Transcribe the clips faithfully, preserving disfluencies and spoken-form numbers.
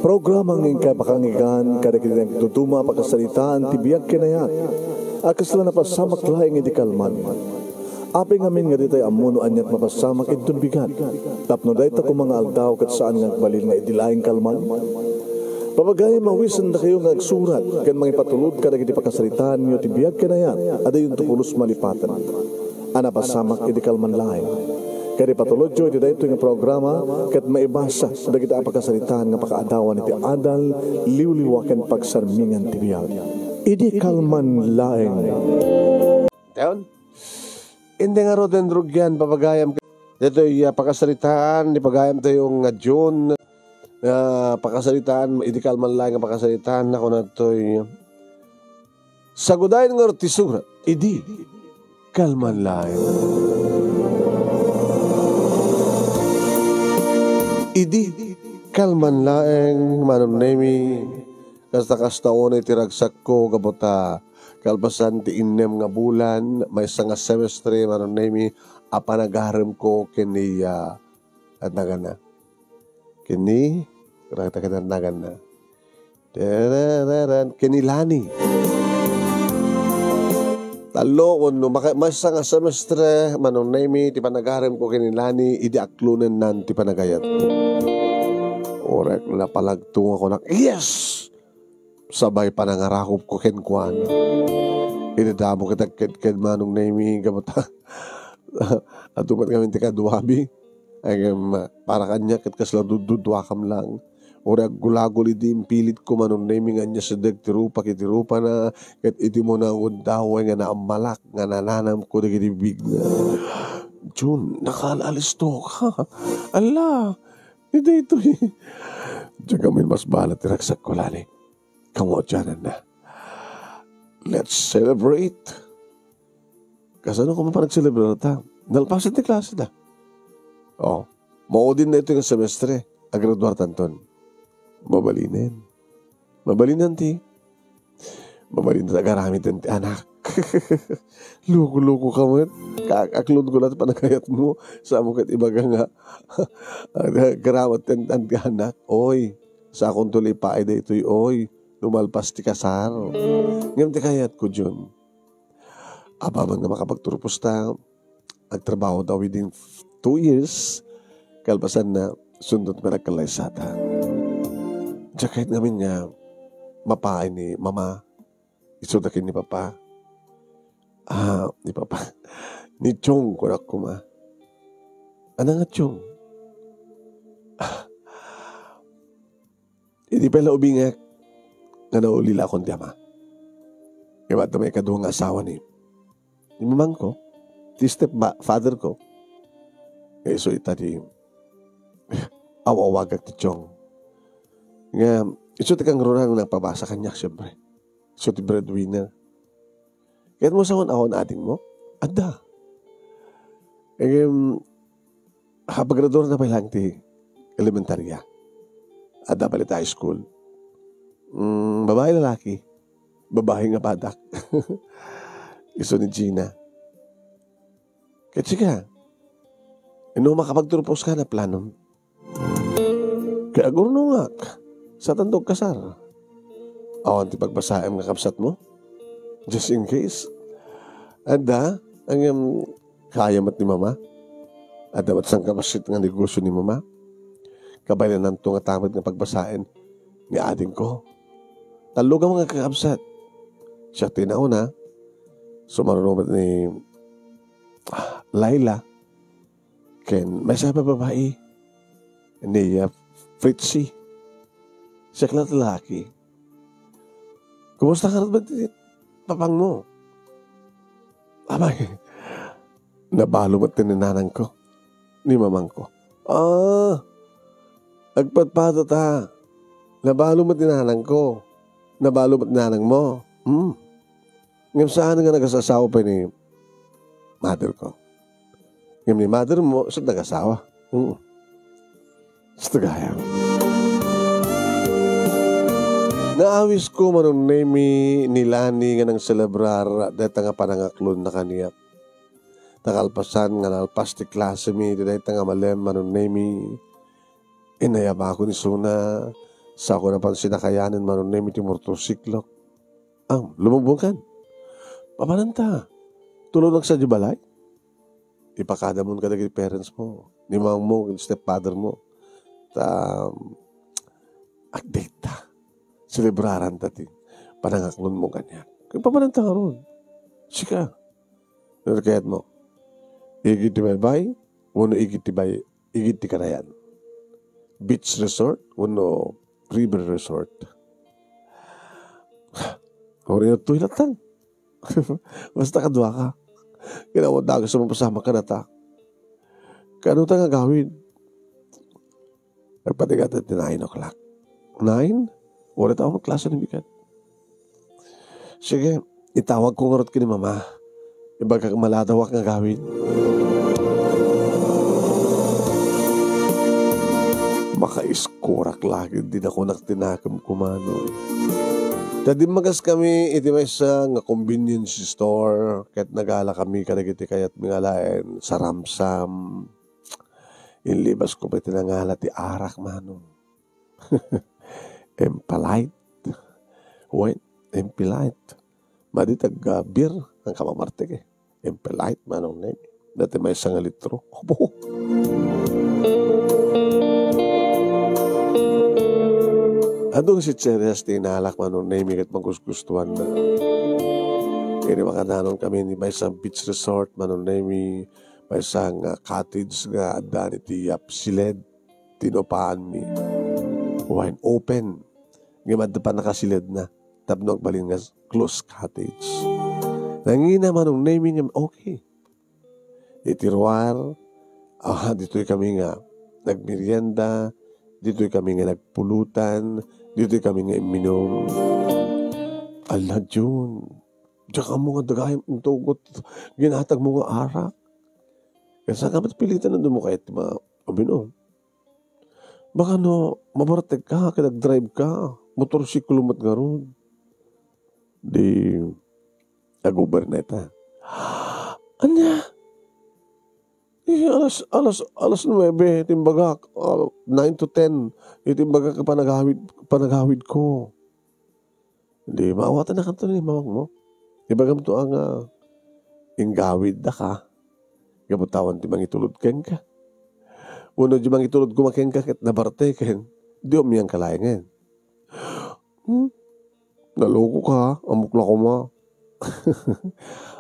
Programa nga inkay pakangigan kadagiti nagduduma a pakasaritaan ti biag ken ayat a kasla napasamak laeng idi kalman. Apay ngamin nga ditay ammo no aniat mapasamak inton bigat, tapno dayta koma nga aldaw ket saan nga agbalin nga idi laeng kalman? Papagayam, awisendakayo nga agsurat ken mangipatulod kadagiti pakasaritaanyo ti biag ken ayat a dayonto pulos malipaten a napasamak idi kalman laeng. Ket ipatulodyo iti daytoy nga programa ket maibasa dagiti a pakasaritaan nga pakaadawan iti adal, liwliwa ken pagsarmingan ti biag. Idi kalman laeng. Dayon, indi ngaruden rugian, papagayam. Daytoy, ah, pakasaritaan ni pagayamtayo nga June, ah, pakasaritaan, idi kalman laeng nga pakasaritaan, nakunatoy, sagudayen ngarud ti surat, idi kalman laeng. Idi kalman laeng, Manong Nemi, kasta-kasta unay ti ragsakko, gapu ta kalpasan ti innem nga bulan, maysa nga semestre, Manong Nemi, a panagaremko ken ni, ah, anaganna. Ken ni, ken ni, ken ni Lani. Tallo wenno maka-, maysa nga semestre, Manong Nemi, ti panagaremko ken ni Lani, idi aklonennan ti panagayatko. Uray napalagto nga kunak, "Yes!" Sabay panangarakupko kenkuana. Inidamo ket agkedked, Manong Nemi, gapu ta adu met ngamin ti kaduami. Ay, ngem, para kaniak ket kasla dudduduakam lang. Uray aggulagul idi impilitko, Manong Nemi, nga ania sideg ti rupak iti rupana, ket idi umuna nga agdaway nga naammalak nga nananamko dagiti bibigna. Jun, nakaal-alistok, ha? Ala, ni daytoy. Diak ngamin masbala ti ragsakko, Lani. Kamaudiananna. Let's celebrate. Kasano koma panagselebrar ta? Nalpasen ti klase ta. Oh, maudin na ito nga semestre. Agraduar tanton. Mabalinen. Mabalinen ti. Mabalinen ta agaramiden ti anak. Loko-loko ka met. Ka-, aklon ko lang panagayat mo. Sa mo ket ibaga nga. Agaramat ti an-, an-, ti anak. Oy, sakon to lipaay daytoy, oy. Lumalpas ti kasar. Ngem ti kayat ko, Jun. Apaman nga makapagturpos ta, agtrabaho ta within two years, kalpasan na, sundot nga nagkalaysata. Diak kayat ngamin nga mapaay ni Mama, isu da ken ni Papa. Ah, ni Papa. Ni Chong, kunak koma. Ana nga Chong? Ah, idi pay la ubingek, nga naulilakon ti ama. Ibat na may kadua nga asawa ni, ni mamangko, ti step ba, father ko. Eh, so ita ti, aw-awagak ti Chong. Nga, isu ti kangruna nga nagpabasa kaniak, siyempre. Isu ti breadwinner. Ket mo, saan awan adingmo? Adda. Ngem, ha, paggraduar na pay lang ti elementarya. Adda pay la ti high school. Mm, babae, lalaki. Babae nga badak. Isu ni Gina. Ket sika, no makapagturpos ka, na planom? Kay agurnongak, saan tanto agkasar? Awan ti pagbasaem nga kabsatmo? Just in case. Adda, ngem kaya met ni Mama. Adda met sangkabassit nga negosyo ni Mama. Kabaylannanto nga tapet nga pagbasaen ni adingko. Tallo nga mga kakabsat. Siak ti nauna. Sumaruno met ni, ah, Laila. Ken maysa pay a babai, ni, ah, Fritzy. Siak la ti lalaki. Kumusta ngarud met ti papangmo? Abay, nabalo met ti nanangko, ni mamangko. Ah, agpadpada ta. Nabalo met ti nanangko. Nabalo met ti nanangmo. Hmm. Ngem saan nga nagasasawa pay ni mother ko. Ngem ni mother mo, isu nagasawa. Mm. Isu gayam. Naawisko, Manong Nemi, ni Lani nga nangselebrar dayta nga panangaklonna kaniak. Ta kalpasan nga nalpas ti klasemi iti dayta nga malem, Manong Nemi, inayabakon isuna, Saoka napan sinakayanen Manong Nemi ti motorsiklok. Ah, lumubong kan. Papananta. Tulonnak sadiay balay. Ipakadamon kadagiti parents mo, ni mamangmo, ni stepfather mo. Ta, update ta. Selebraranta ti panangaklonmo kaniak. Ket papananta ngarud. Sika. Ano kayat mo? Igid ti baybay, wenno igid ti bay-, igid ti kanayan? Beach resort, wenno river resort? Uri na toy latan. Basta kaduaka. Kinawan dagas sa mapasamak ka na ta. Kano ta nga gawin? Nagpatigat ti nine o'clock. Nine? Wala tao klase ni bigat. Sige, itawag ko ngarud ken ni mama. Ibagak maladawak nga gawin. Makaiskurak lagi, di na kunak tinakem kumano. Ta dimmagas kami iti maysa nga convenience store, ket nagala kami kadagiti kayat mi nga alaen, saramsam. Inlibas ko pay ti nangala ti arak, Manong. Impolite. Wen, impolite. Madi tagga beer, ang kamamartek eh. Impolite, Manong Neng. Dati may isang litro. Opo. Adun si Cheres ti inalak, Manong Nemi, ket magusgustuan na. Kini makadanon kami ni maysa beach resort, Manong Nemi, maysa nga cottage nga adda ni ti yapsiled, tinupaanmi. Wine open. Ngem adda pa nakasiled na. Tapno agbalin nga close cottage. Nangina Manong Nemi nga okay. Iti ruar, ah, ditoy kami nga nagmerienda, ditoy kami nga nagpulutan, ditoy kami nga imminum. Ala, Jun, diak ammo nga dagayem intugot ginatag mo nga arak. Kaysa ka mat pilitan na dumukayo ti ma-, uminum. Baka no, mabartek ka, ket nag-drive ka, motorsiklo met ngarud. Di, nag-overnight, ha? Ania? Eh, alas, alas, alas nuebe, timbagak. Ah, nine to ten, itimbagak panagawid, panagawid ko. Di, maawatan na kanto ni mawag mo. Ibagam to ang, ah, inggawid da ka. Gapu ta awan ti mangitulod kenka. Wenno di mangitulod koma kenka ket nabarteken, di umiang ka laengen. Hmm? Naloko ka, amok la koma.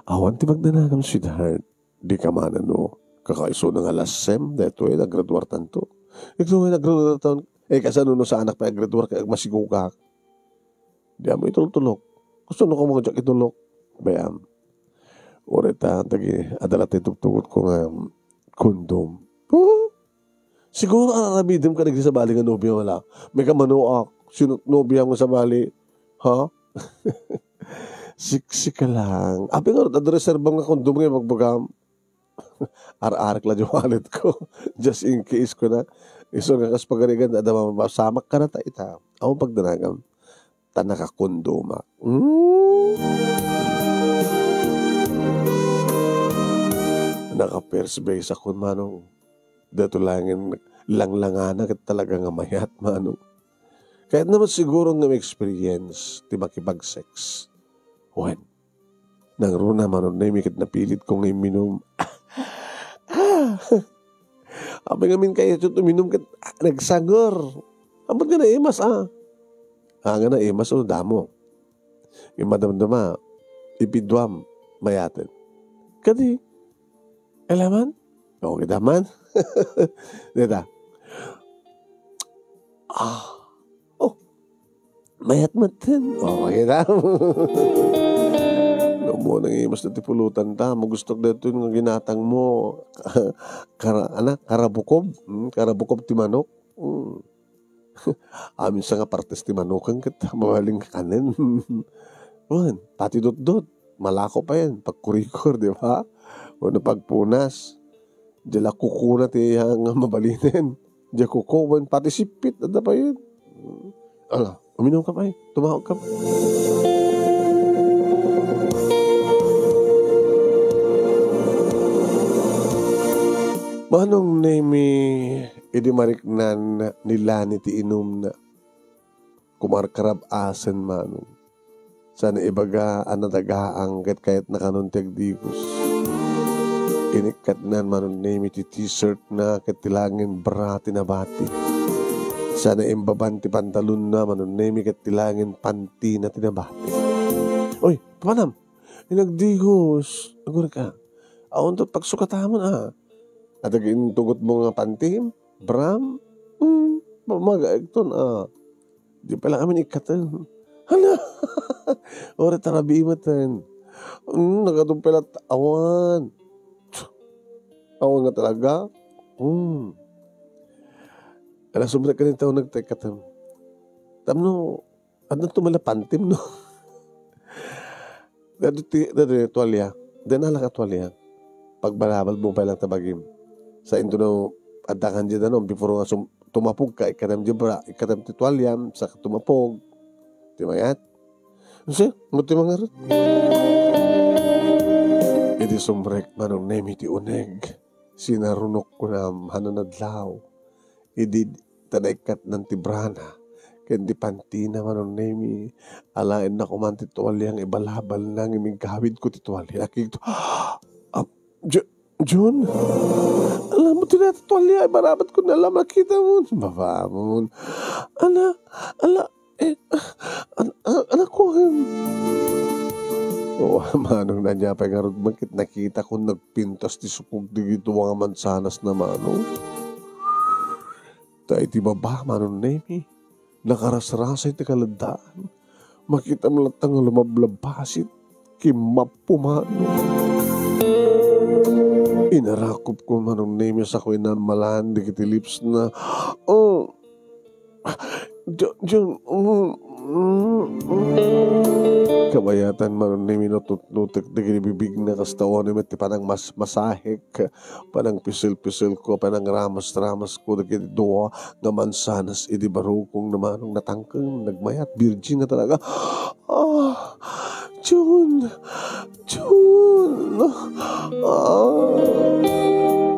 Awan ti pagdanagam, sweetheart. Di ka manen no, kakaisuna nga alas siyam, daytoy, naggraduar tanto. Ikaw ay naggraduar tan-, eh, kasano no saanak pa naggraduar, kaya masigugak. Di mo itultulok. Gusto no ka mga diak itulok. Bayam. Uri ta, tagi, adala ti tugtugot ko nga condom. Huh? Siguro araramidem ka nagdi sabali nga nobia wala. May ka manuak. Sino nobia nga sabali? Ha? Siksi ka lang. Abi nga, adda reserba nga condom nga ibagbagam. Ar-arak la di wallet ko. Just in case ko na. Isu nga kas pagarigan, adda mapasamak ka na ta ita. Awan pagdanagam. Ta nakakondomak. Hmm? Naka first base ako, Manong. Dato langin langlangana ket talaga nga mayat, Manong. Kayat naman siguro nga ma-experience ti makipag-sex. Wen, nangruna Manong Nemi ket napilit ko nga imminum. Ah! Apay ngamin kayat uminum ket, ah, nagsanger. Ammot nga naimas, ah. Ah, nga naimas, oh, damo. Yung madamdama, ipiduam, mayaten. Kadi, alaman? O, kita man. Dita. Ah. Oh. Mayat maten. O, kita. No mo nangimas na ti pulutan ta, magustok dito yung ginatang mo. Kara-, ana, karabukob. Hmm, karabukob ti manok. Hmm. Amin sa nga partes ti manukan ket mabaling kanen. Wen, pati dutdut, malako pa yan, pagkurikor, di ba? Wenno pagpunas. Diay la kukuna ti, ah, nga mabalinen. Diay kuko, wen, pati sippit, adda pa yan. Ala, uminum ka pa eh. Tumawag ka pa. Manong Nemi, idi mariknan ni Lani ti inumna. kumarkarab-asen, Manong. Saan ibaga a nadagaang ket kayatna kanon ti agdigos. Inikkatnan, Manong Nemi, ti t-shirtna ket ti laengen bra ti nabati. Saan imbaban ti pantalonna, Manong Nemi, ket ti laengen pantina ti nabati. Oy, papanam! Inagdigos. Agurek a. Awan to pagsukatamon a. Adda intugotmo nga pantim, bram, hmm, pamagaekton a. Di pay la amin ikkatem. Hala! Uray tarabii meten. Hmm, nagadu pay la awan. Awan nga talaga. Hmm. Ala, sumrek ka rin tao nagtaikkatem. Tapno, adda to man la pantim, no? Dado ti, dado ti tualya. Dina la ka tualya. Pagbalabal mo pay lang ta bagim. Sa into no, adda kan dyan, ano, before nga sum-, tumapog ka, ikkatem di bra, ikkatem ti tualya, sa tumapog. Ti mayat. Kasi, mo ti mangarot. Idi sumrek, Manong Nemi ti uneg. Sinarunok ko na, hananadlaw. Idi ta naikkatnan ti brana, ken ti pantina, Manong Nemi, alaenna koman ti tualya nga ibalabalna ngem igawidko ti tualya. Nakigto, "Ah, Ju-, Jun? Alam mo, ti tualya, ibarabat ko na lang, makita mo." Babamon. Ala, ala, eh, an-, an-, anak ko, em. O, Manong, ania pay ngarud, makit-, nakita ko nagpintas ti supog dagiti dua nga mansanas na, Manong. Ta iti baba, Manong Nemi, nakarasrasay ti kaleddaan. Makitam latta nga lumablabbasit, kimmappo, Manong. Inarakop ko, Manong Nemi, sako inamalan dagiti lips na. Oh, Jun, Jun, mm, mm, mm. Kabayatan, Manong Nemi, no tutnutek dagiti bibigna, kasta unay met ti panangmasmasahek. Panangpisil-pisilko, panangramas-ramasko dagiti dua nga mansanas idi barukongna, Manong, natangken, nagmayat, virgin nga talaga. Ah, Jun, Jun, ah.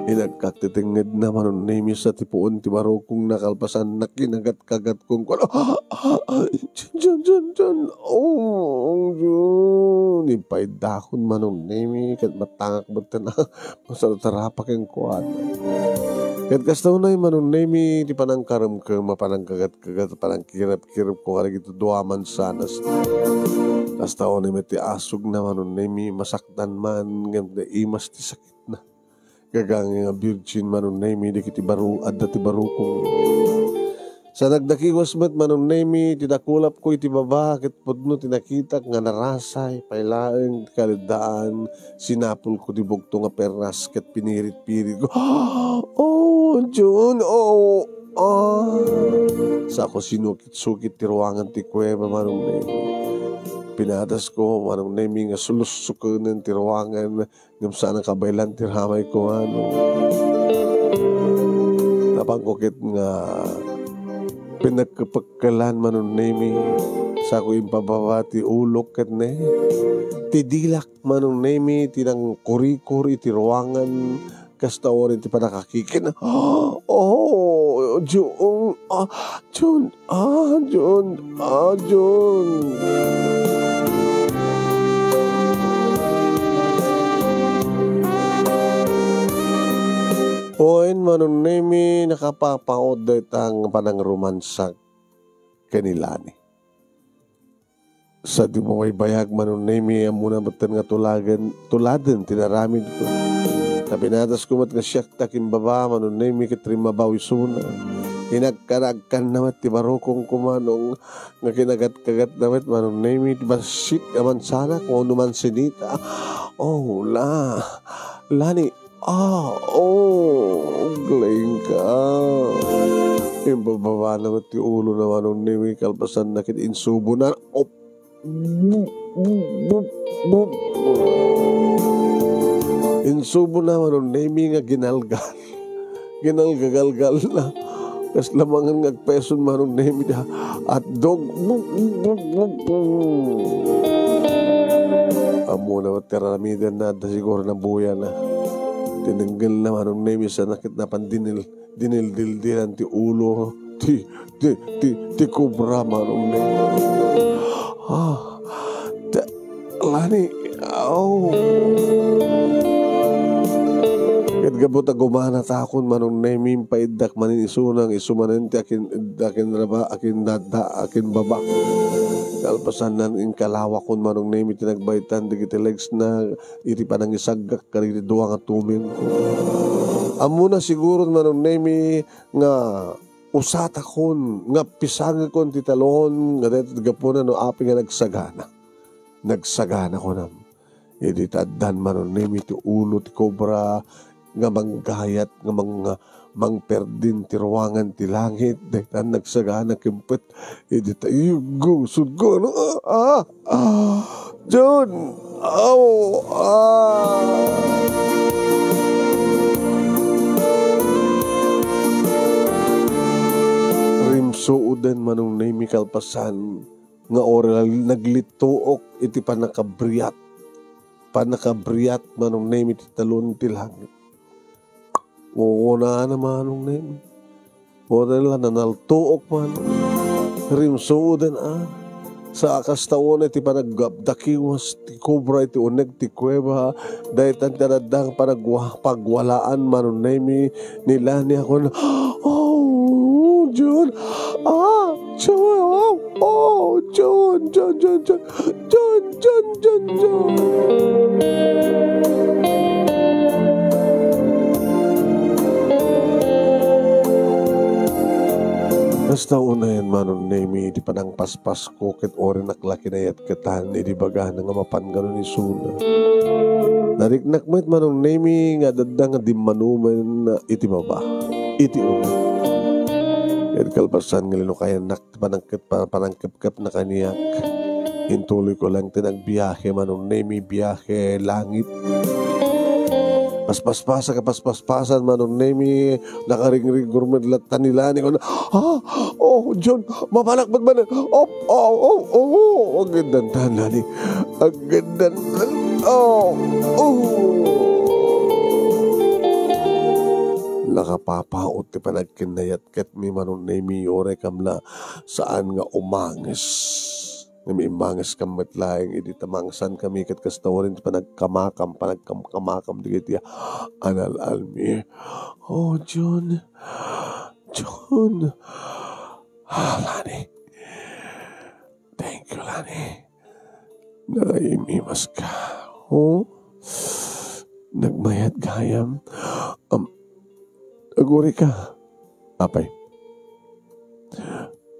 Inagkak ti tengngedna, Manong Nemi, sa ti puon ti barukongna, kalpasanna, kinagat-kagat kong kuan. Ah, ah, ah, Jun, Jun, Jun, Jun. Oh, Jun. Impaydakon, Manong Nemi, ket matangak metten. Masarap-sarapa kenkuana. Ket kasta unay, Manong Nemi, ti panangkaremkem, panangkagat-kagat, panangkirep-kirepko kadagiti dua mansanas. Kasta unay met ti asugna, Manong Nemi, masaktan man, ngem naimas ti sakitna. Gagangay nga virgin, Manong Nemi, dagiti baro-, adda ti barukong. Sa nagdakiwas met, Manong Nemi, ti nakulapko iti baba, ket pudno ti nakitak nga narasay pay laeng ti kaleddaan. Sinapulko ti bugto nga perras ket pinirit-piritko. Oh, Jun, oh, ah. Sako sinukit-sukit ti ruangan ti kuweba, Manong Nemi. Pinatasko, Manong Nemi, nga sulusukenen ti ruangan. Ngem saan a kabaylan ti ramayko, Manong. Napanko ket nga pinagkepekkelan, Manong Nemi. Sako impababa ti ulok ket ne, ti dilak, Manong Nemi, ti nangkurikuri iti ruangan, kasta unay ti panakakikin. Oh, Jun, ah, Jun, ah, Jun, ah, Jun. Wen, Manong Nemi, nakapapaot dayta nga panangrumansak ken ni Lani. Sa di mo maibayag, Manong Nemi, ammona metten nga tulagen, tuladen ti naramidko. Ta pinatasko met nga siak ta kimbaba, Manong Nemi, ket rimmabaw isuna. Inagkanagkanna met ti barukongko, Manong, nga kinagat-kagatna met, Manong Nemi, ti bassit a mansanak wenno mansinita. Oh, la, Lani, ah, oh, aglaingka. Imbababana met ti ulona, Manong Nemi, kalpasanna ket insubona. Oh, Insubona, Manong Nemi, nga ginalgal. Ginalgagalgalna. Kasla mangan nga agpeson, Manong Nemi, da. Atdog. Ammona met ti aramidenna, adda siguro nabuyana. Tinenggelna, Manong Nemi, sa nakit napan dinil-, dinildildilan ti ulo. ti, ti, ti, ti kobra, Manong Nemi. Ah, ta-, Lani, aw. Ket gapu ta gumanatakon, Manong Nemi, impaiddak manen isuna nga isu manen ti akin, akin raba, akin dada, akin baba. Kalpasan nan inkalawakon, Manong Nemi, ti nagbaytan dagiti legs na iti panangisaggak kadagiti dua nga tumin. Ammona siguro, Manong Nemi, nga usatakon nga pisangekon ti talon nga dayta ti gapuna no apay nga nagsagana. Nagsagana, kunam. Idi ta addan, Manong Nemi, ti ulo ti kobra nga manggayat, nga mang-, mangperdin ti ruangan ti langit, dayta nagsagana kempet. Idi ta, iyo, gusod ko, ano? Ah, ah, ah, John! Aw! Ah! Rimsooden, Manong Nemi, kalpasan nga oras naglituok iti pannakabriat. Pannakabriat, Manong Nemi, ti talon ti langit. Kunana, Manong Nemi. Kunana, nanaltuok man. Rimsooden, a. Sa kasta unay ti panagdakiwas ti kobra iti uneg ti kuweba, daytan ti adda nga panagwa-, pagwalaan, Manong Nemi, ni Lani a kunana, "Oh, John! Ah, John! Oh, John, John, John, John!" John, John, John, John. Kasta unayen, Manong Nemi, ti panangpaspasko ket urinak la kinayatketan idi ibagana nga mapan kanon isuna. Nariknak met, Manong Nemi, nga adda nga dimmanumen iti baba, iti uneg. Ket kalpasan nga linukayannak ti panangkep-, pa-, panangkepkepna kaniak. Intuloyko lang ti nagbiahe, Manong Nemi, biahe langit. Paspaspasak a paspaspasan, Manong Nemi, nakaringrigor met latta ni Lani. Kuna, "Ah, oh, John, mapanak met manen. Oh, oh, oh, oh, oh." Aggendan tan, Lani. Aggendan tan. Oh, oh. Nakapapaut ti panagkinnayat ket mi, Manong Nemi, uray kam la saan nga umanges. Ngem immanges kam met laeng idi ta mangsan kami ket kasta uray ti panagkamakam, panagkamkamakam dagiti anal-almi. Oh, John. John. Ah, Lani. Thank you, Lani. Nakaimimas ka. Oh? Nagmayat gayam. Um, aguri ka. Apay,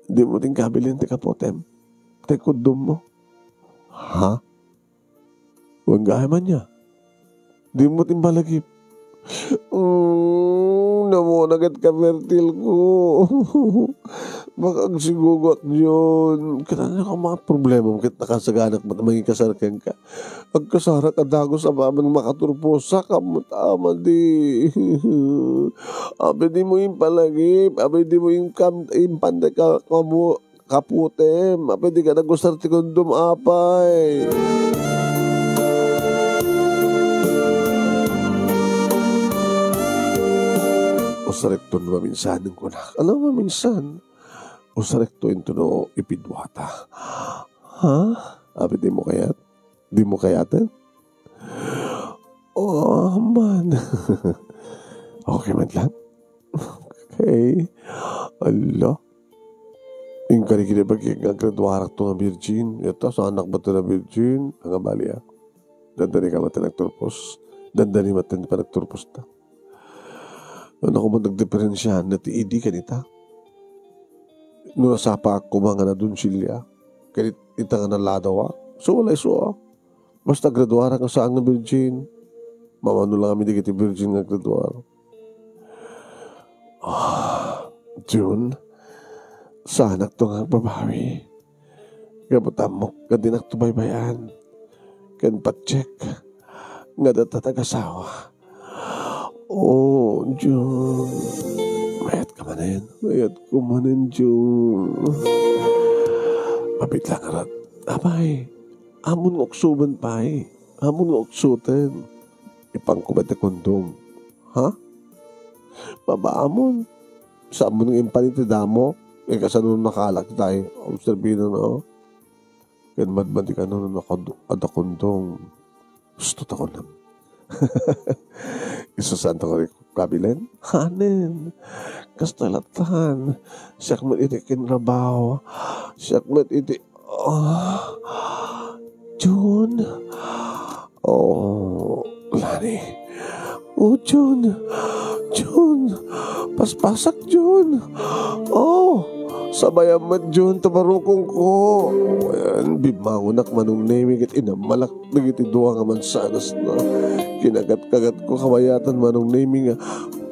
di mo tin kabilin ti kaputem? Ti kudum mo? Ha? Wen gayam ania? Di mo tin balagip? Mm, namona ket kapertil ko. Baka agsigugak diyon. Ket ania ka mga problema ket nakasaganak met mangikasar kenka. Agkasarak a dagus a babaen makaturposak, ammo ta amadi. Apay di mo impalagip, apay di mo inkam-, impanda ka-, kamo-, kaputem, apay di ka nagusar ti kondom, apay. Usarekto no maminsan, kunak. Ano maminsan? Usarekto into no ipiduata. Ha? Apay di mo kayat? Di mo kayaten? Oh, man. Okay man lang. Okay. Ala. Inkari kini bagi nga graduarak to nga virgin. Ito, sa anak ba to na virgin? Ang abali, ah. Dandani ka matan nagturpos. Dandani matan panagturpos ta. Ano ko man nagdiferensyahan na ti idi kanita? No nasapaak koma nga nadonsilya, ket ita nga naladawa, so, wala isu, ah. Basta graduara nga saan nga virgin. Mamano lang kami dagiti virgin nga graduar. Ah, June, saanak to nga agbabawi. Gapu ta ammok nga dinak to baybay-an ken patsek nga adda ta tagasawa. Oh, June. Mayat ka manen. Mayat ko manen, June. Mabit lang arat. Apay, amon nga uksoben pay. Amon nga uksoten. Ipanko met ti kondom. Ha? Mabaamon. Saan mo nga impan iti damo? Eh, kasano nakaalak tayo? Obserbino, no? Ken madmadi kano, no, nakad-, adda kondong. Gusto ta kunam. Isu saan to kari kabilen? Hanen. Kasta latan. Siak met iti kinrabaw. Siak met iti, ah, Jun. Oh, Lani. Oh, Jun. Jun. Paspasak, Jun. Oh, sabayam met, Jun, ta barukongko. Ayan, bimmangonak, Manong Nemi, ket inammalak dagiti dua nga mansanasna. Kinagat-kagatko kabayatan, Manong Nemi, nga,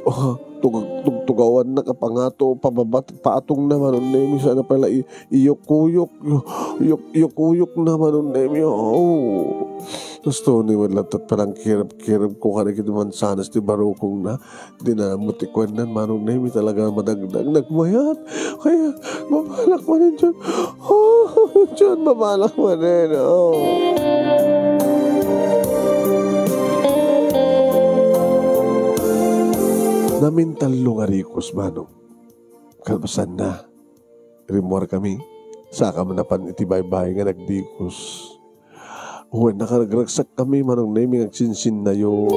oh, tug-, tugtugawanna ka pangato, pababat, paatongna, Manong Nemi, sana pala i-, iyukuyok, iyuk-, iyukuyokna, Manong Nemi, oh. Gusto ni met latta parang kirap-kirap ko kadagiti mansanas ti barukongna. Di na mo ti kuennan, Manong Nemi, talaga madagdag, nagmayat. Kaya, mabalak manen, Jun. Oh, Jun, mabalak manen, oh. Namintallo nga rikos, Manong. Kalpasanna, rimmuar kami. Saka man napan iti baybay nga nagdikos. Wen, nakaragragsak kami, Manong Nemi, nga agsinsinnayo.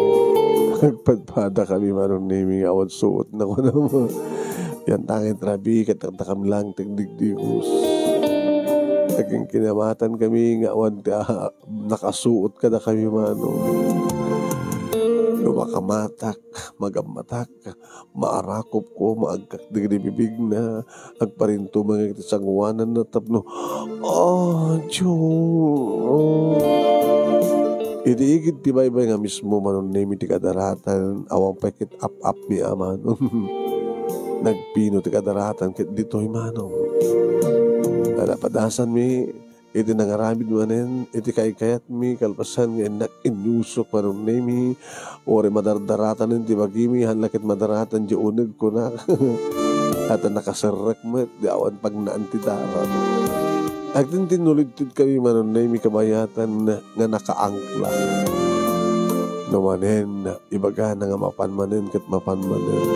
Nagpadpada kami, Manong Nemi, nga awan suot na kunam. Yan tangit rabi, ket takta kami lang ti agdigdigos. Nagkinkinamatan kami nga awan ti, ah, nakasuot kada kami, Manong. No makamatak, magammatak, maarakopko, maagkak dagiti bibigna, agparintumeng iti sangoananna tapno, ah, Dios. Iti igid ti baybay nga mismo, Manong Nemi, ti kadaratan, awan pay ket ap-apmi a Manong. Nagpino ti kadaratan ket ditoy, Manong. Napadasanmi, iti nangaramid manen iti kaykayatmi, kalpasan nga innak inyusok, Manong Nemi, uray madardaratanen ti bagimi, haan la ket madaratan diay uneg, kunak. Ata nakaserrek met, di awan pagnaan ti darat. Agtintinulidtud kami, Manong Nemi, kabayatan nga nakaangkla. No manen, ibagana nga mapan manen ket mapan manen.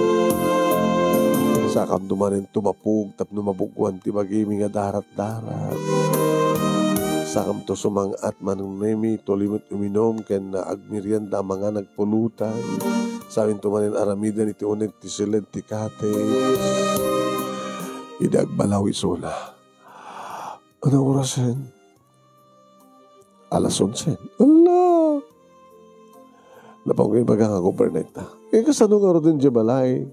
Sakamto manen tumapog tapno mabugwan ti bagimi nga darat-darat. Sakamto sumang-at, Manong Nemi, tuloy met uminom ken agmerienda, mangan, agpulutan. Saminto manen aramiden iti uneg ti siled ti cottage. Idi agbalaw isuna. Ano orasen? Alas onse. Ala! Napanko ibaga nga overnight na. Eh, kasano ngaruden diay balay?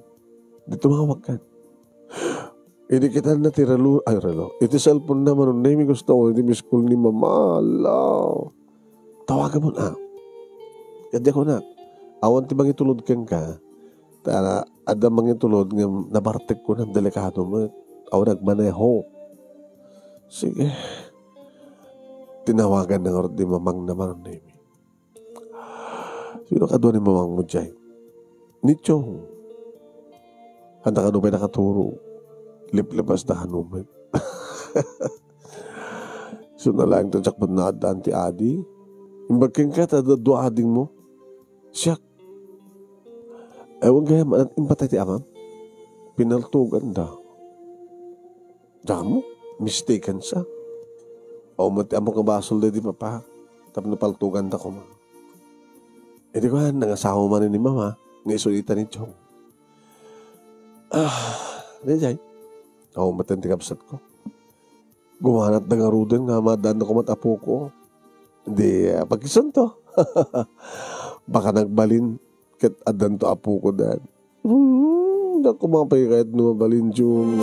Di tumawag kan. Idi kitanna ti relo, ay, relo. Iti cellphone na, Manong Nemi, gusto ko, iti miss call ni Mama. Ala! Tawagan mo na. Kadi ko na. Awan ti mangitulod kenka. Ta, adda mangitulod nga nabartek ko na, delikado met. Awan nagmaneho. Sige. Tinawagan na ngarud ni Mamang na, Manong Nemi. Sino kadua ni Mamang mo diay? Ni Chong. Anda kano pay nakaturo? Liplipasda kano met. So, nalaing ta diak met naaddaan ti adi. Imbag kenka ta dua ading mo. Siak. Ewan gayam, impatay ti amam? Pinaltoganda. Damo, mistaken sa. Awan met ti ammok nga basol daydi, Papa. Tapno paltoganda koma. Idi kuan, nangasawa manen ni Mama, nga isu ita ni Chong. Ah, daydiay. Awan met ti kabsatko. Gumanatda ngaruden nga maaddaanna koma ti apoko. Di, ah, pagkisunto. Baka nagbalin ket addanto apoko dan. Hmm, dako mapay kayat no mabalin, Jun.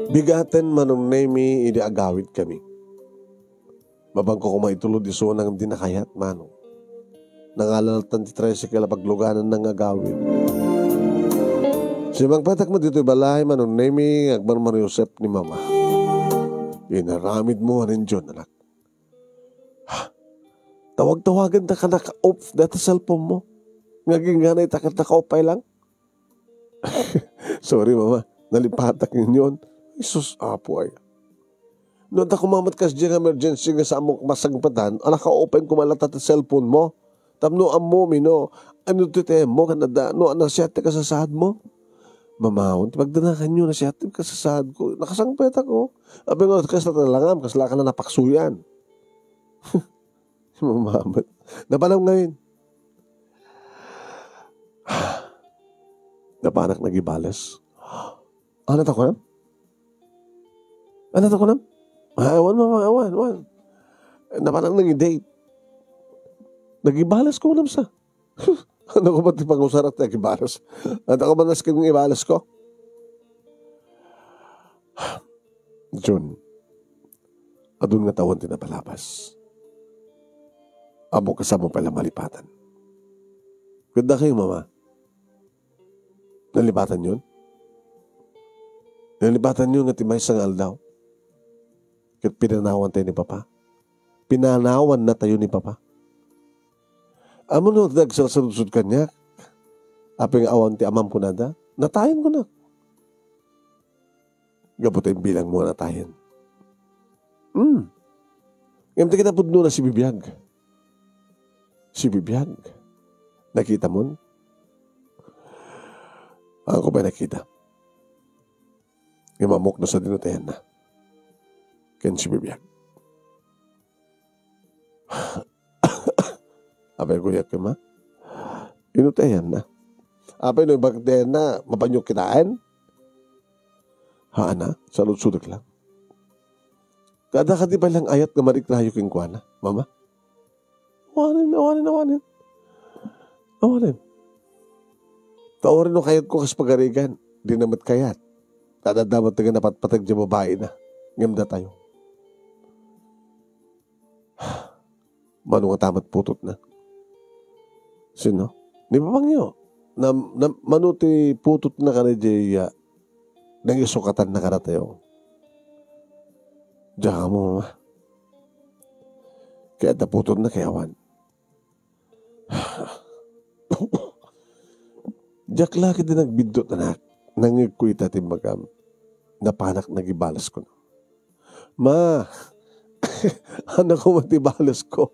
Bigaten, Manong Nemi, idi agawid kami. Mabangko koma itulod isuna ngem di nakayat, Manong. Nangalalatan ti tricycle a paglugananna nga agawid. Simmangpetak met ditoy balay, Manong Nemi, nga agmarmariusep ni Mama. Inaramid mo, anin Jun, anak? Ha? Tawag-tawagan ta ka naka-off data cellphone mo. Nga ginganay ta ka naka-off pay lang? Sorry, Mama. Nalipatak ninyon. Jesus, Apo ay. No adda koma met kasdiay nga emergency nga saanmo masagpatan, ala ka open koma latta ti cellphone mo. Tapno ammomi no, ano ti tayemmo, ken adda, no, nasiat ti kasasaadmo. Mama, awan ti pagdanaganyo, nasiat ti kasasaadko. Nakasangpetak. Apay nga, kasla talangam, kasla ka na napaksuyan. Mama, napanam ngamin. Napanak nagibales. Ano ta kunam? Ano ta kunam? Ah, awan, awan, awan, awan. Napanak nang-date. Nagibales ko kunam sa. Ano ko ba ti pangusarak ti agibales? Ano ko ba nasken nga ibales ko? Jun, adun nga tawen ti napalabas. Ammok kasano pay la malipatan. Kudda kayo, mama. Nalipatan yun? Nalipatan yun nga ti maysa nga aldaw. Ket pinanawan tayo ni Papa. Pinanawan na tayo ni Papa. Amo no, nagsalsaludsod kaniak. Apay nga awan ti amam kunada. Natayen ko na. Gapu ta imbilang mo natayen. Hmm. Ngem ti kinapudno na si Bibiag. Si Bibiag. Nakita mon? Ako ba nakita? Ngem ammok no sa dinutayan na. Ken si Bibiag. Apay kuyak, ma? Inutayan na. Apay no ibagtayan na, mapanyo kitaen? Haan na, saludsodek lang. Kada kadi pay lang ayat nga marikrayo kenkuana, mama? Awanen, awanen, awanen. Awanen. Ta uray no kayatko kas pagarigan, di na met kayat. Ta adda met nga napatpateg diay babaina. Ngem datayo. Mano nga ta met putotna? Sino? Ni Papangyo. Na, na, mano ti putotna kanidiay, ah, nangisukatanna kadatayo? Diak ammo, mama. Kayat ta putotna ken awan. Diak la ketdi nagbiddut, anak. Nangngegko ita ti imbagam. Napanak nagibales kuno. Ma, ano ko man ti balesko?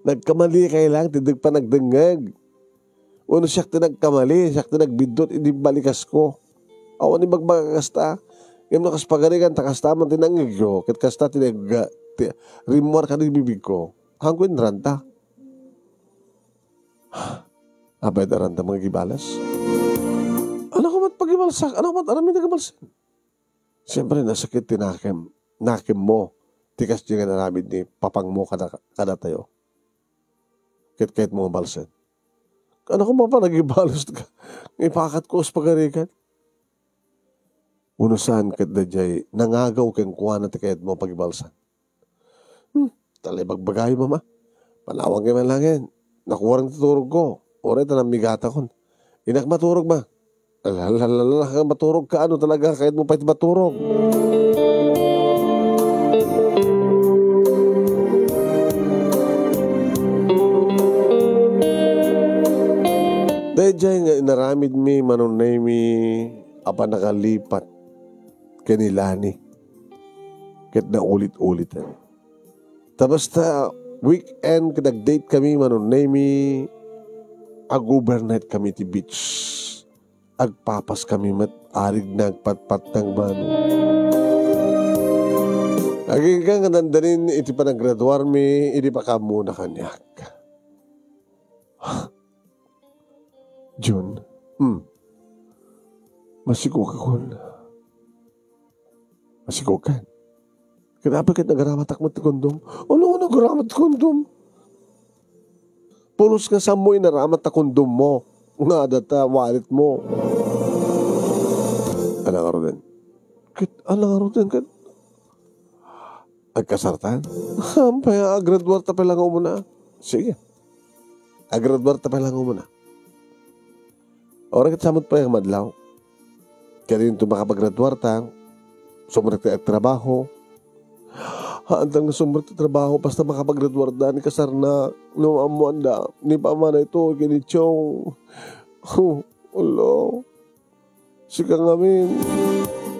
Nagkamali kay lang ti dagpa nagdengngeg. Wenno siak ti nagkamali, siak ti nagbiddut idi balikasko. Awan ibagbaga kasta. Ngem no kas pagarigan ta kasta man ti nangngegyo, ket kasta ti nag-, ti rimmuar kadi bibigko. Haanko inranta. Apay da ranta mangibales? Ano ko met pagibalsak? Ano ko met aramid a gibalsen? Siyempre, nasakit ti nakem, nakemmo, ti kasdiay nga inaramid ni papangmo kada, kadatayo. Ket kayatmo nga balsen. Ano ko mapanagibales ka? Nga ipakatko kas pagarigan? Wenno saan ket daydiay nangagaw kenkuana ti kayatmo a pagibalsan? Hmm, ta la ibagbagayo, mama. Panawanka man laengen. Nakuarang ti turogko. Uray ta nammigatakon. Innak maturog, ma. Alalalala, maturog ka. Ano talaga? Kayatmo pay ti maturog. Daydiay nga inaramidmi, manunnaymi a pannakalipat ken ni Lani ket naulit-uliten. Ta basta weekend ket nag-date kami, manunnaymi, ag-overnight kami ti beach. Agpapas kami met, arig nagpatpatang bano. Agingga nga dandanin iti panagraduarmi, idi pakammona kaniak. Jun. Hmm. Masikog akon. Masikog kan. Ket apay ket nagaramatak met ti kondom? Ano nga nagaramat ti kondom? Pulos nga saanmo inaramat ta kondom mo. Nga adda ta wallet mo. Ala ngaruden. Ket ala ngaruden ket Agkasartan? Apay, agraduar ta pay lang umuna. Sige. Agraduar ta pay lang umuna. Uray ket samot pay nga madlaw. Kaya dinto makapagraduar ta, sumrek ta agtrabaho. Haantan nga sumrek ti trabaho, basta makapagraduar da ni kasarna, no ammoanda, ni pamana ito, kini Chong. Oh, Allah. Sika ngamin.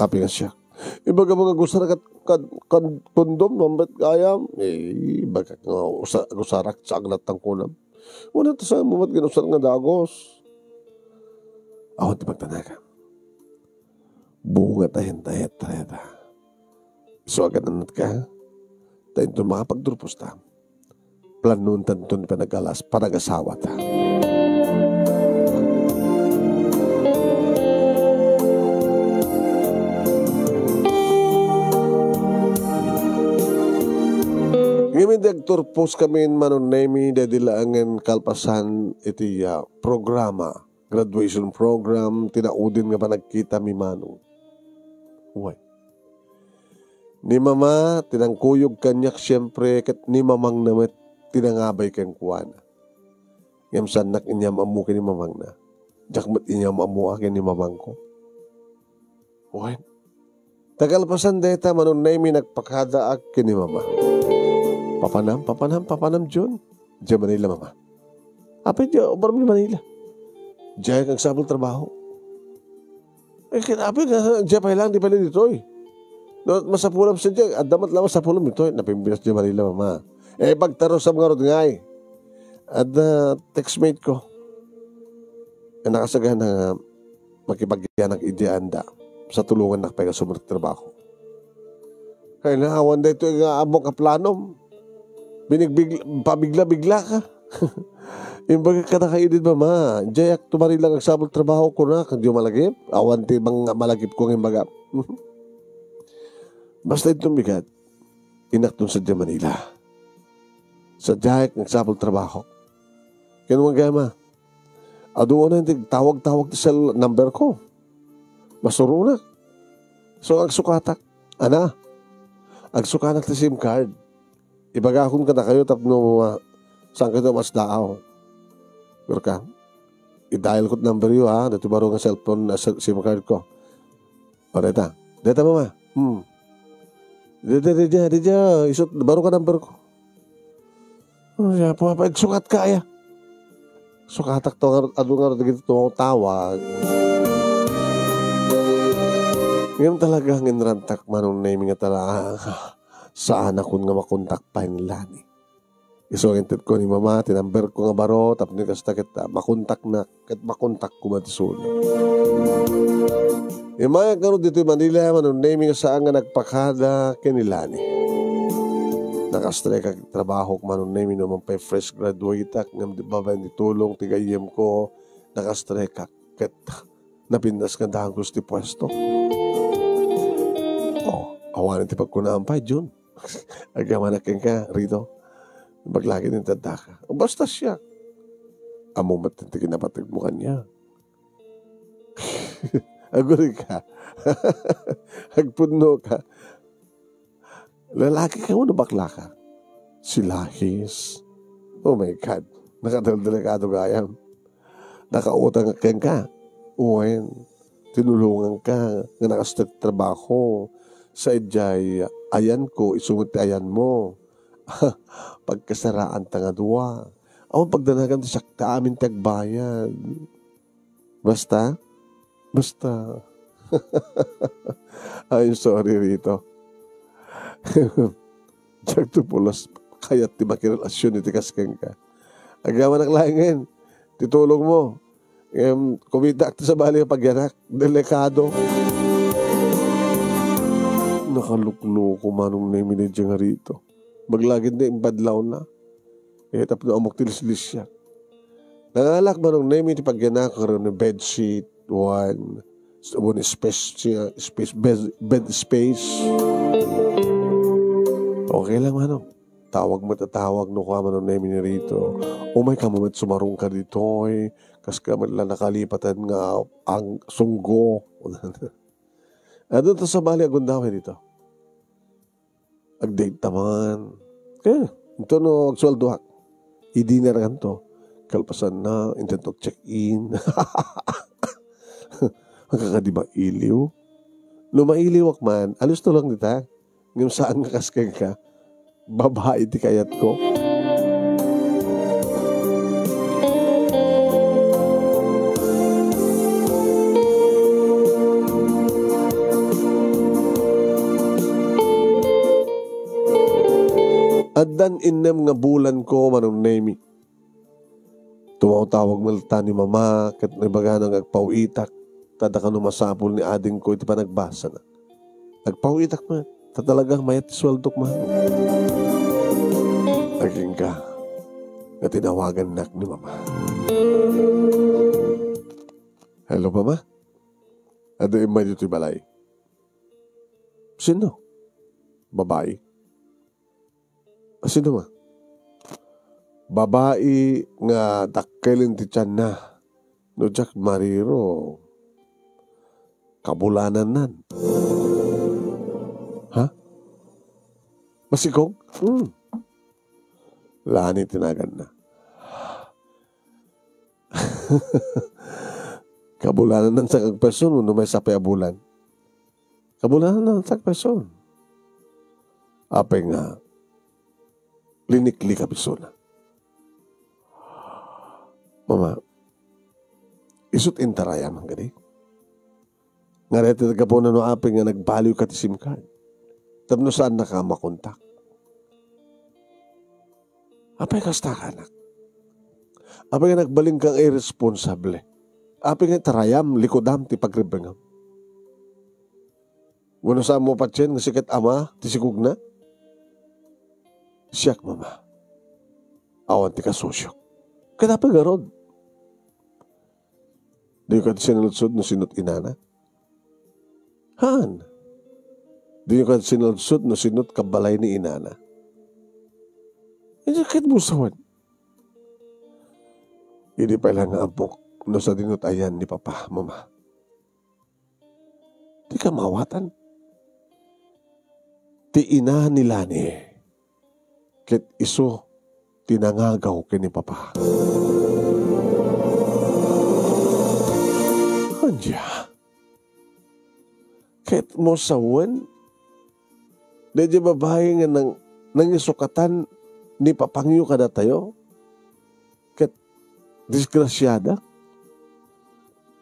Apay nga siak. Ibaga nga agusar kat, kat, kat kondom, mambet gayam. Eh, ibaga nga usa-, agusarak, saan latta kunam. Wala ta sa mumat gin usar nga dagos. Awan ti pagtanagan. Bunga ta hentayet, tareta. So, agan-anat ka, ta inton makapagturpos ta, planon tanton panagalas, panagasawa ta. Ngamin, di agturpos kami, Manong Nemi, daydi laengen kalpasan iti, ah, programa, graduation program, ti naudin nga panagkitami, Manong. Uy. Ni Mama, ti nangkuyog kaniak, siempre, ket ni Mamangna met ti nangabay kenkuana. Ngem saannak inyam-ammo ken ni Mamangna. Diak met inyam-ammo a ken ni Mamangko. Wen, ta kalpasan dayta, Manong Nemi, nagpakadaak ken ni Mama. Papanam, papanam, papanam, Jun. Diay Manila, Mama. Apay, diay, ubarmi Manila. Diay agsapul trabaho. Eh, ket apay nga, diay pay lang, di pay lang ditoy. No, masapulam sa diay, adda met la masapulam ditoy. Napimbinas diay Manila, Mama. Eh, pagtarusam ngarud ngay. Adda textmate ko. Eh, nakasagana nga makipagyanak idi anda. Sa tulongannak pay nga sumrek trabaho. Kay naawan daytoy nga ammok a planom. Binigbig-, pabigla-bigla ka. Imbaga kadaka idi, Mama, diayak tumari lang agsapul trabaho, kunak, diyo malagip? Awan ti mga malagip ko nga imbaga. Basta ito bigat, inakton sa diay Manila. Sa diay agsapul trabaho. Kaya naman kaya, Ma, adu na yung tawag-tawag ti cell number ko. Masuronak. So, agsukatak. Ana, agsukanak ti SIM card. Ibagakon kadakayo tapno, ah, saan kayo mas daaw. Pero ka, i-dial ko number yo, ha. Dito baro nga cellphone, ah, SIM card ko. O, deta. Deta, Mama. Hmm. Deta, deta, deta. Isut, baro ka number ko. Ano siya? Pumapait, sukat ka, aya. Sukatak to, ngar-, adu nga dagiti tumawtawag. Ngem talaga, ngin rantak, Manong Nemi, nga tala-, saan akon nga makontak pay ni Lani. Isu nga inted ko ni Mama, ti number ko nga baro, tapno kasta ket, ah, makontak na, ket makontak ko man ti suno. Imayag ngarud ditoy Manila, Manong Nemi, nga saan nga nagpakada ken ni Lani. Nakastrek ak trabahok, Manong Nemi, no man pay fresh graduate ak, ngem di babaen ti tulong ti gayyem ko, nakastrek ak, ket napintas nga dagos ti puesto. Oh, awan ti pagkunaan pay, Jun. Agyamanak kenka, Rito. Ibaglagid intad daka. Basta siak. Ammo met ti kinapategmo kaniak. Agurika. Agpudnoka. Lalaki ka wenno bakla ka? Si Lahis. Oh my God. Nakadaldalikado gayam. Nakautang kenka. Wen, tinulonganka nga nakastrek trabaho. Sa idiay ayanko, isu met ti ayanmo. Pagkasaraan ta nga dua. Awan pagdanagan ti sakta amin ti agbayad. Basta, basta. I'm sorry, Rito. Diak to pulos kayat ti makirelasyon iti kas kenka. Agyamanak laengen ti tulongmo. Em, kumita ti sabali a pagyanak. Delikado. Nakalukloko, Manong Nemi, daydiay nga Rito. Baglagid na imbadlawna. Eh, tapno ammok ti lislisyak. Nangalak, Manong Nemi, ti pagyanak, ken ni bedsheet, wen, wen space, space, bed, bed space. Okay lang, Manong. Tawag met a tawag no kua, Manong Nemi, ni Rito. Umay ka met, sumarungka ditoy. Kas ka met la nakalipatan nga ang sunggo. Adu ta sabali a gundaway dito. Ag-date ta man. Eh, ito no agsueldoak. I-dinner kanto. Kalpasan na, intento check-in. Agkakadi mailiw. No mailiwak man, alis to lang dita. Ngem saan nga kas kenka. Babae ti kayatko. Innem nga bulanko, Manong Nemi. Tumawtawag met latta ni Mama ket ibagana nga agpaw-itak, ta adda kano masapul ni adingko iti panagbasana. Agpaw-itak met, ta talaga mayat ti sueldok, Mama. Agingga nga tinawagannak ni Mama. Hello, Mama? Adda immay ditoy balay? Sino? Babai? Sino man? Babai nga dakkel ti tianna. No diak mariro, kabulanannan. Ha? Masikog? Hmm. Lani ti naganna. Kabulanannan sa kagpeson, no may sapay a bulan. Kabulanannan sa kagpeson. Apay nga, linikli ka bisona. Mama, isut intarayam kadi. Nga dayta gapuna no apay nga nagbaliw ka ti SIM card. Tapno saan na ka makontak. Apay kasta ka, anak? Apay nga nagbalin kang irresponsable? Apay nga itarayam, likudam ti pagrebbengam? Wenno saan mo patien nga sikat ama ti sigogna? Siak, Mama. Awan ti kasusiok. Ket apay garud? Diyo kadi sinaludsod no sinot inana? Haan. Diyo kadi sinaludsod no sinot kabalay ni inana? Idiay ket busawan. Idi pay la nga ammok no sadinot ayan ni Papa, Mama. Dika maawatan. Ti ina ni Lani ket isu ti nangagaw ken ni Papa. Ania? Ket mo sawen, daydiay babai nga nang-, nangisukatan ni papangyo kadatayo? Ket disgrasiada.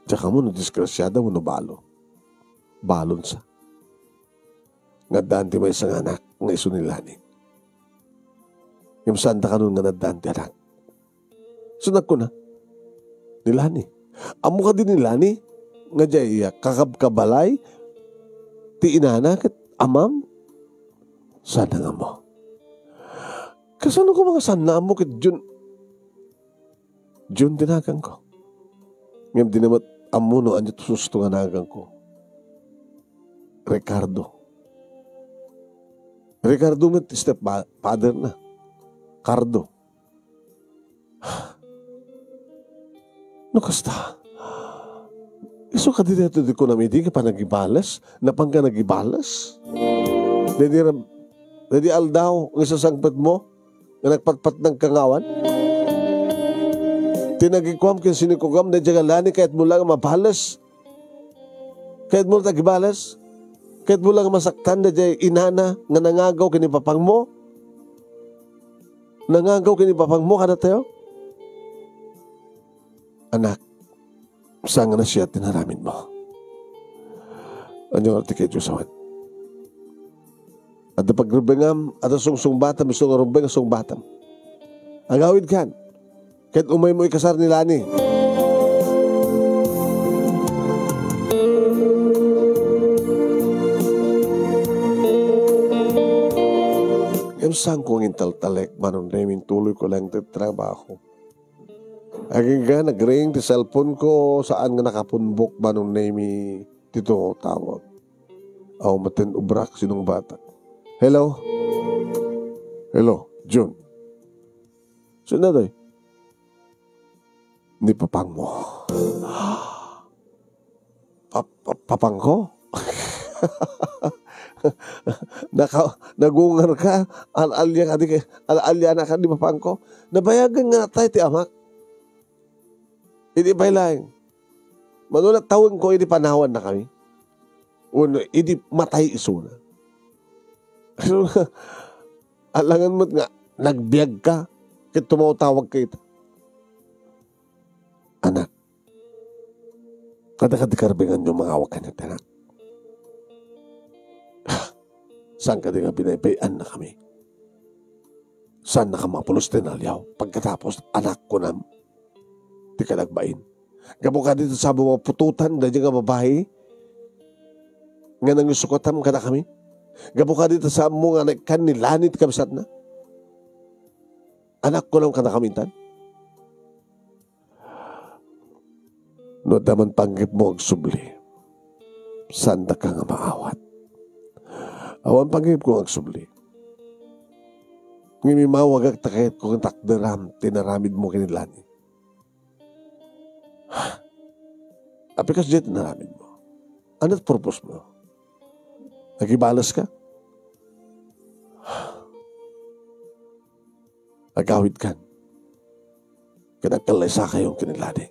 Diak ammo no disgrasiada wenno balo. Balon sa. Nga addaan ti maysa nga anak nga isu ni Lani. Ngem saanda kanon nga naddaan ti anak. So nagkuna, ni Lani. Ammo kadi ni Lani nga diay kakabkabalay ti inana ket amam? Saanda nga ammo. Kasano koma nga saanna ammo ket Jun? Jun ti naganko. Ngem dina met ammo no ania ti susto nga naganko. Ricardo. Ricardo met step ba-, father na. Cardo. No kasta, isu kadi daytoy ti kunam idi nga panagibales? Napan ka nagibales? Daydi ra-, daydi aldaw nga isasangpet mo nga nagpatpatnag ka nga awan? Ti nagikuam ken sinikugam daydiay nga Lani, kayatmo la nga mabales? Kayatmo la nga agibales? Kayatmo la nga masaktan daydiay inana nga nangagaw ken ni papangmo? Nangagaw ken ni papangmo kadatayo? Anak, saan nga nasia ti inaramidmo? Ania nga ti kayatyo sawen? Adda pagrebbengam, adda sungsungbatam, isu nga rumbeng a sungbatam. Agawidkan, ket umaymo ikasar ni Lani. Ngem saanko nga intaltalek, Manong Nemi, intuloyko laeng ti trabaho. Agingga, nagring ti cellphone ko, saan nga nakapunbok, Manong Nemi, ti tumawtawag. Aw, maten ubrak, sinungbatak. Hello? Hello, Jun. Sino toy? Ni papangmo. Pa-, pa-, papangko? Naka-, nagungar ka? Al-alia ka di kay, al-alia na ka di papangko? Nabayagan nga natay ti amak. Idi pay laeng, mano la tawenko idi panawannakami? Wenno idi matay isuna? Alangan met nga nagbiag ka ket tumawtawag ka ita. Anak, adda kadi karbenganyo mangawag kaniak, anak? Saan kadi nga binaybay-annakami? Saannaka mapulos ti naliaw. Pagkatapos, anak, kunam, ti kadagbain. Gapu kadi ta saan mo maputotan daydi nga babai nga nangisukatam kadakami? Gapu kadi ta saan mo nga naikkan ni Lani ti kabsatna? Anak, kunam kadakami intan. No adda man panggepmo agsubli, saandaka nga maawat. Awan panggepko nga agsubli. Ngem imawagak ta kayatko nga takderam ti inaramidmo ken ni Lani. Apay kasdiay ti inaramidmo? Ania ti purpose mo? Agibales ka? Agawidkan ket agkallaysakayo ken ni Lani.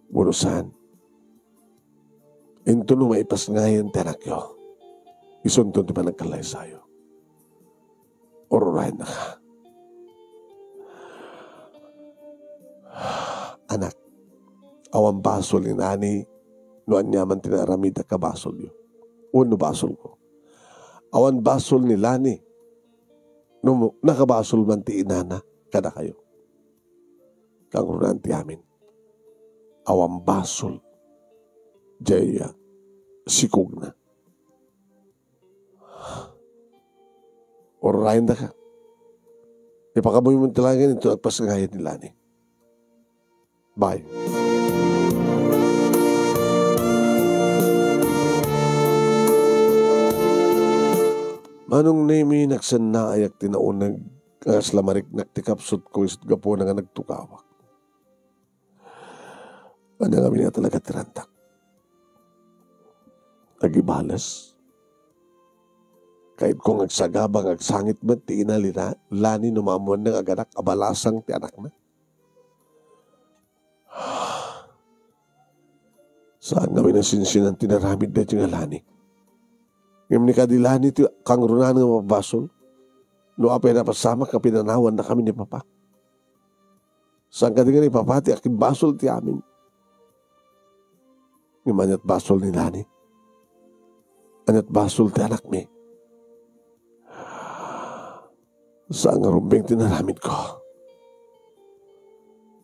Wenno saan, inton no maipasngayen ti anakyo, isunton ti panagkallaysayo. Ururayennaka. Anak, awan basol ni Lani no aniaman ti naaramidak a basolyo wenno basolko. Awan basol ni Lani no nakabasol man ti inana kadakayo. Kangrunaan ti amin. Awan basol diay, ah, sikogna. Ururayendaka. Ipakabuy mo ti langit inton agpasngayen ni Lani. Bye. Manong Nemi, nagsennaayak ti nauneg nga kasla mariknak ti kapsutko isut' gapuna nga nagtugawak. Ania ngamin nga talaga ti randak? Agibales? Kayatko nga agsagaba nga agsangit met ti ina ni La-, Lani no maammoanna nga agganak a balasang ti anakna. Saan ngamin a sinsinan ti inaramid daytoy nga Lani. Ngem ni kadi Lani ti kangrunaan nga mapabasol. No apay napasamak nga pinanawannakamin ni Papa. Saan kadi nga ni Papa ti akimbasol ti amin. Ngem ania't basol ni Lani? Ania't basol ti anakmi? Saan nga rumbeng ti inaramidko?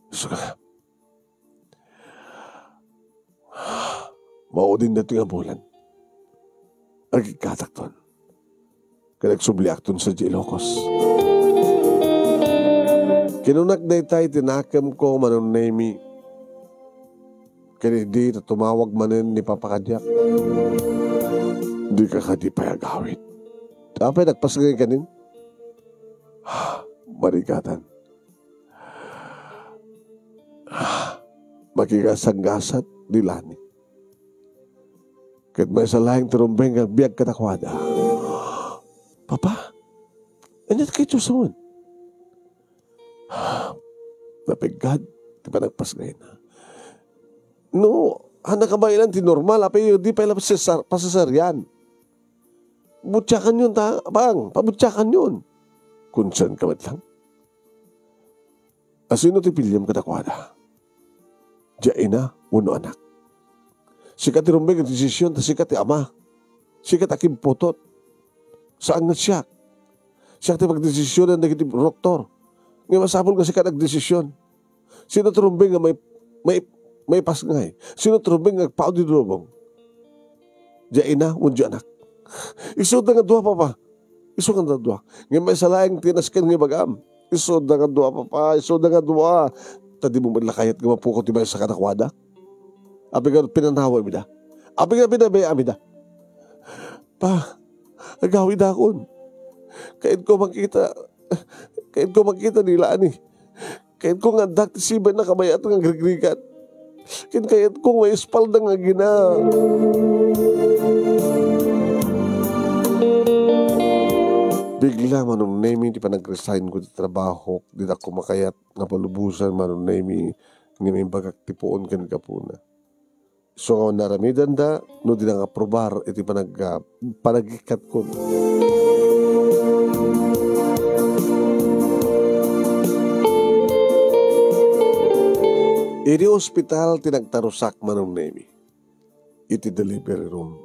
Isu nga, maudin daytoy nga bulan. Agikkatakton. Ket agsubliakton sadiay Ilocos. Kinunak dayta iti nakemko, Manong Nemi. Ken idi ta tumawag manen ni Papa kadiak, dika kadi pay agawid. Apay, nagpasngay kanin? Marigatan. Makikasanggasat ni Lani. Ket maysa laeng ti rumbeng nga agbiag kadakuada. "Papa, ania ti kayatyo sawen?" Napeggad ti panagpasngayna. "No, haan a kabaelan ti normal, apay di pay la sesar-, pasesarian? Butiakanyon ta, Apang, pabutiakanyon." "Kunsenka met lang. A sino ti piliem kadakuada? Diay ina wenno anak? Sika ti rumbeng a desisyon ta sika ti ama. Sika ti akimputot. Saan nga siak. Siak ti pagdesisyonnan dagiti doktor. Nga masapul nga sika ti agdesisyon. Sino ti rumbeng nga may, may, maipasngay? Sino ti rumbeng nga agpaut iti lubong? Diay ina wenno diay anak?" "Isu nga dua, Papa. Isu nga dua. Ngem maysa laeng ti nasken nga ibagam. Isu nga dua, Papa. Isu nga dua. Ta dimo met la kayat nga mapukot ti maysa kadakuada? Apay nga pinanawaem ida? Apay nga pinabayam ida?" "Pa, agawidakon. Kayatko makita, kayatko makita ni Lani. Kayatko nga addak ti siben a kabayatan nga agrigrigat. Ken kayatko nga espalda nga agina." Bigla, Manong Nemi, ti panag-resignko ti trabahok. Dinak koma kayat nga palubosan, Manong Nemi, ngem imbagak ti puon ken gapuna. Isu nga naaramidanda no dina nga aprobar iti panag-, ah, panagikkatkon. Iti ospital ti nagtarusak, Manong Nemi, iti delivery room.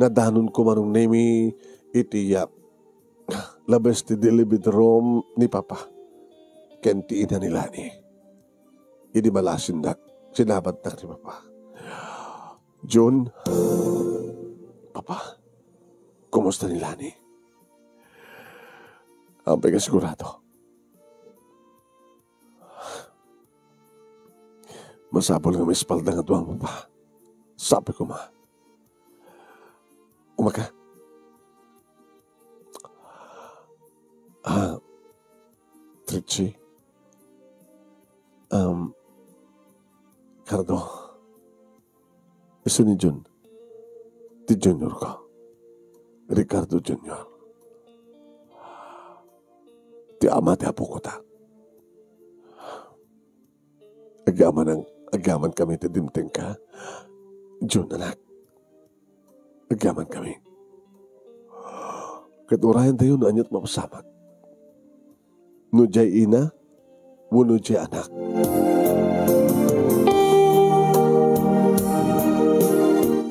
Nadanonko, Manong Nemi, iti, ah, labes ti delivery room ni Papa ken ti ina ni Lani. Idi malasindak, sinabatnak ni Papa. Jun, Papa, kumusta ni Lani? Apay ka sigurado? Masapul nga maispalda nga duam, Papa. Sabi ko ma. Umaka. Ah, Trixie. Um, Cardo. Isu ni Jun. Ti Junior ko. Ricardo Junior. Ti ama ti apo ko ta. Agyaman ang, agyaman kami ti dimteng ka. Jun, anak. Agyaman kami. Ket urayen tayo no aniat mapasamak. No diay ina, wenno diay anak.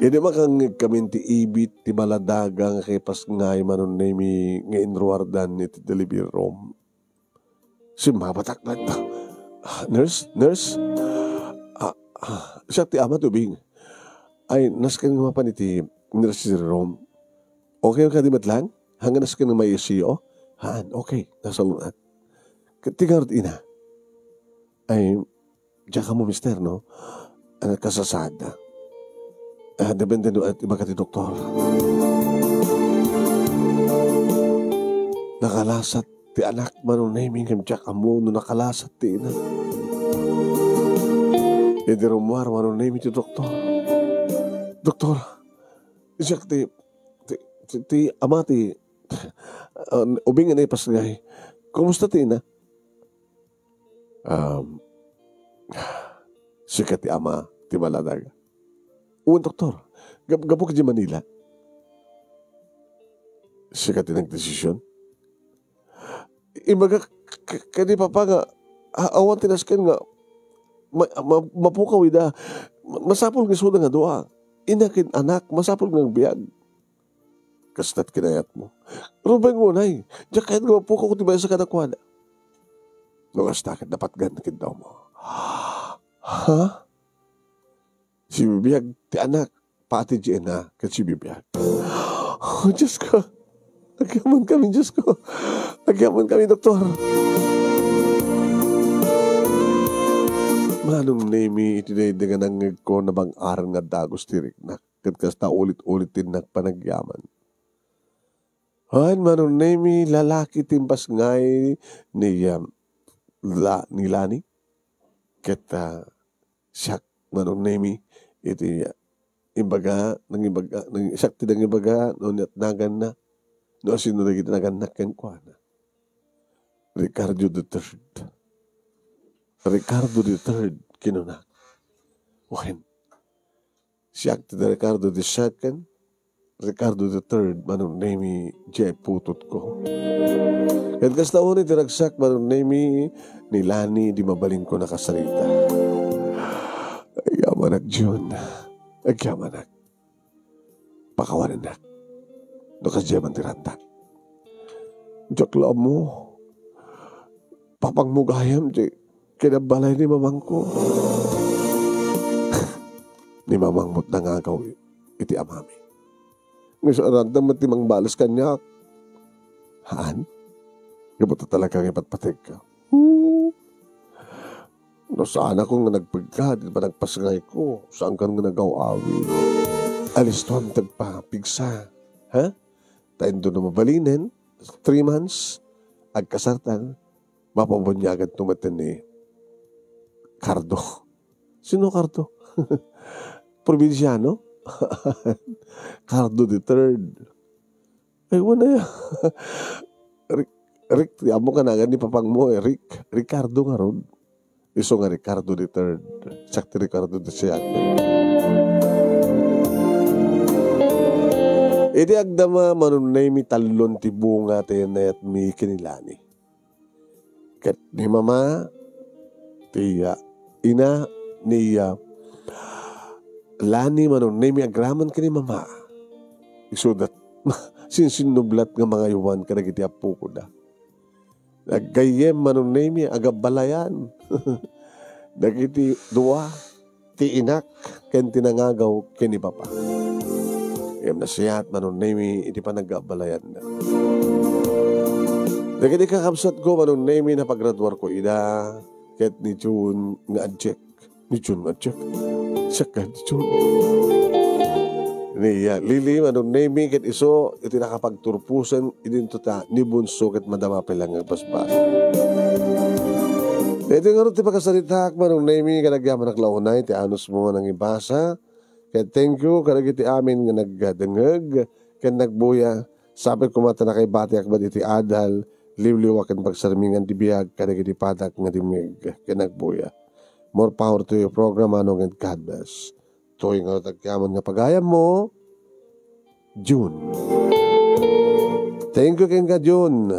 Idi makangngeg kami ti ibit ti maladaga nga kipasngay Manong Nemi nga inruardan iti delivery room, simmabatak latta. "Ah, nurse, nurse." "Ah, ah, siak ti ama ti ubing." "Ay, nasken nga mapan iti nursery room. Okay kadi met lang? Haan nga nasken nga ma-I C U?" "Haan, okay, nasalun-at." "Ket ti ngarud ina?" "Ay, diak ammo, mister, no? Ah, kasasaadda. Ah, depende no aniat ibaga ti doktor." Nakalasat ti anak, Manong Nemi, ngem diak ammo no nakalasat ti ina. Idi rummuar, Manong Nemi, ti doktor. "Doktor, siak ti, ti, ti, ti ama ti, ah, ubing nga naipasngay. Kumusta ti ina?" Um, sika ti ama ti maladaga. Wen, doktor, gap-, gapu ka di Manila. Sika ti nagdesisyon. Imbagak k-, kadi papa nga, a-, awan ti nasken nga ma-, ma-, mapukaw ida. Ma-, masapul nga isuda nga dua. Ina ken anak, masapul nga agbiag. Kasto't kinayatmo. Rubeng unay, diak kayat nga mapukaw ti maysa kadakuada. No kasta, ket napatgan ti kiddawmo. Ha? Sibibiag ti anak, pati ti ina, ket sibibiag. Oh, Diyos ko. Agyaman kami, Diyos ko. Agyaman kami, doktor. Manong Nemi, iti daydi nga nangngegko, nabang-aran nga dagus ti riknak. Ket kasta ulit-ulit ti nagpanagyaman. Wen, Manong Nemi, lalaki ti impasngay ni, um, la-, ni Lani. Ket, ah, siak, Manong Nemi, iti, ah, imbaga, nangibaga, nang-, siak ti nangibaga, no aniat naganna, no asino dagiti nagannak kenkuana. Ricardo the third. Ricardo the third, kinuna. Wen, siak ti Ricardo the second, Ricardo the third, Manong Nemi, diay putotko. Ket kasta unay ti ragsak, Manong Nemi, ni Lani, di mabalinko nakasarita. Agyamanak, Jun. Agyamanak. Pakawanennak. No kasdiay man ti randa. Diak la ammo. Papangmo gayam ti kinabalay ni mamangko. Ni mamang met nangagaw iti amami. Nga saan randa met ti mangbales kaniak. Haan? Gapu ta talaga nga ipatpategka. Hmm. No saanakon nga nagpegka, di ba nagpasngayko? Saankan nga nagaw-awid? Alistuam ti agpapigsa. Ha? Ta inton no mabalinen, three months, agkasartan, mapabuniagan to met ni Cardo. Sino Cardo? Probinsiano? Cardo the third. Ay, wala ya. Rick, Rick, ti amo ka na ni papangmo, eh, Rick. Ricardo ngarud. Isu nga Ricardo the third. Siak ti Ricardo the second. Idi agdama, Manong Nemi, tallon ti bunga ti nayatmi ken ni Lani. Ket ni Mama, ti, ah, ina ni, ah, Lani, Manong Nemi, agraman ken ni Mama. Isuda, sinsinnublat nga mangaywan kadagiti appokoda. Naggayyem, Manong Nemi, agabbalayan dagiti dua, ti inak ken ti nangagaw ken ni Papa. Ngem nasayaat, Manong Nemi, iti panaggabbalayanna. Dagiti kakabsatko, Manong Nemi, napagraduarko ida ket ni June nga adiak. Ni June nga adiak. Siak ket ni June. Ni, ah, Lily, Manong Nemi, ket isu iti nakapagturposen idinto ta ni Bunso ket madama pay la nga agbasbas. Daytoy ngarud ti pakasaritaak, Manong Nemi, ket agyamanak la unay ti anusmo nga nangibasa. Ket thank you kadagiti amin nga nagdengngeg ken nagbuya. Sapay koma ta nakaibatiak met iti adal, liwliwa ken pagsarmingan ti biag kadagiti padak nga dimngeg ken nagbuya. More power to your program, Manong, and God bless. Toy nga agyamanak nga pagayammo, June. Thank you kenka, June.